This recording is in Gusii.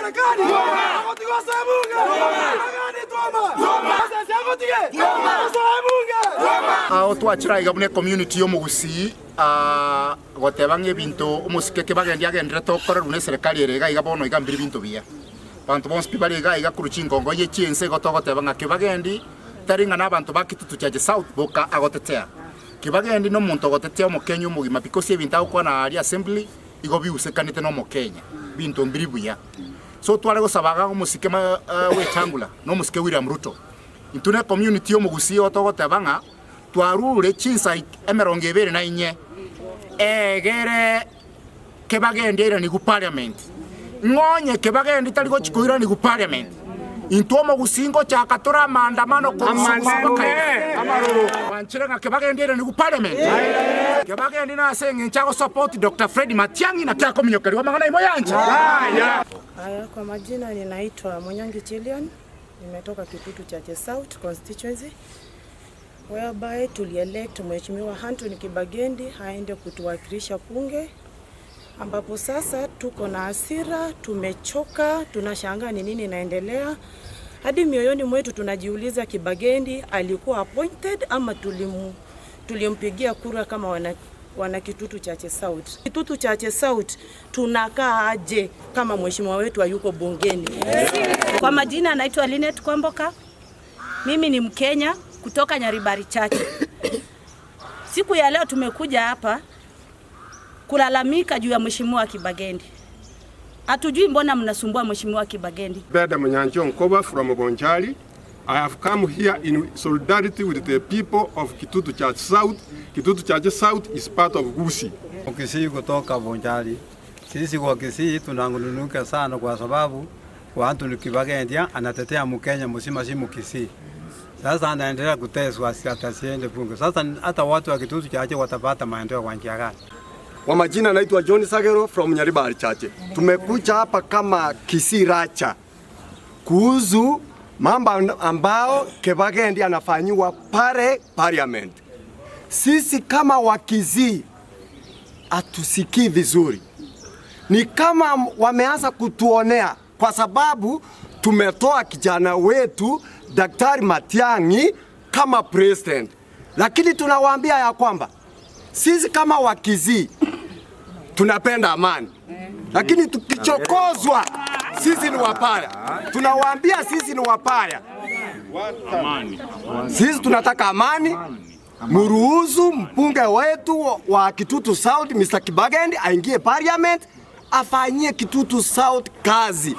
Eserekari agotiga osoe bunge Kibagendi twoma Esese agotige osoe bunge. Ao twachire aiga buna ecommunity y'omogusii goteba ng'a ebinto omosike Kibagendi agenderete gokorerwa na eserekari ere iga iga bono iga mbire binto biya. Abanto bonsi pi bare iga iga korwa chingongo ye chiense igo togoteba ng'a Kibagendi tari ng'a nabanto ba Kitutu Chache South boka agotetea. Kibagendi nomonto ogotetea omokenya omogima because ebinto agokwana aaria assembly igo biusekanete nomokenya, binto mbiri buya. So tware gosaba iga omosike Wetangula na omosike William Ruto, intwe ne community y'omogusii igo togoteba ng'a twarure chinsa emerongo ebere na inye egere kebagendi airanigwe parliament. Ng'a onye kebagendi tari gochi koiranigwa parliament, intwe omogusii ngochaka tore amaandamano korwa ase mpaka iga. Mwanchire ng'a kebagendi airanigwe parliament? Kebagendi nase eng'encho agosupport Doctor Fred Matiang'i naki akominyokerigwa amang'ana aye moyanche? Haya, kwa majina ninaitwa Munyangi Chilian, nimetoka Kitutu Chache South constituency whereby tulielect Mheshimiwa Anthony Kibagendi aende kutuwakilisha bunge ambapo sasa tuko na hasira, tumechoka, tunashangaa ni nini inaendelea. Hadi mioyoni mwetu tunajiuliza Kibagendi alikuwa appointed ama tulimu, tulimpigia kura kama wana, wana Kitutu Chache South. Kitutu Chache South tunakaa aje kama mheshimiwa wetu hayuko bungeni? Kwa majina anaitwa Linet Kwamboka. Mimi ni Mkenya kutoka Nyaribari Chache. Siku ya leo tumekuja hapa kulalamika juu ya Mheshimiwa Kibagendi. Hatujui mbona mnasumbua Mheshimiwa Kibagendi. Beda Munyanjo Nkoba from Bonchari. I have come here in solidarity with the people of Kitutu Chache South. Kitutu Chache South is part of Gusii. Kisii kutoka Bonchari. Sisi kwa Kisii tunangununuka sana kwa sababu Anthony Kibagendi anatetea Mkenya mzima si Mkisii. Sasa anaendelea kuteswa asiende bunge. Sasa hata watu wa Kitutu Chache watapata maendeleo kwa njia gani? Kwa majina naitwa John Sagero from Nyaribari Chache. Tumekuja hapa kama Kisii Racha kuhusu mambo ambao Kibagendi anafanyiwa pale parliament. Sisi kama Wakisii hatusikii vizuri, ni kama wameanza kutuonea kwa sababu tumetoa kijana wetu Daktari Matiang'i kama president, lakini tunawaambia ya kwamba sisi kama Wakisii tunapenda amani, lakini tukichokozwa sisi ni wapaya. Tunawaambia sisi ni wapaya, sisi tunataka amani. Muruhusu mbunge wetu wa Kitutu South Mr. Kibagendi aingie parliament afanyie Kitutu South kazi.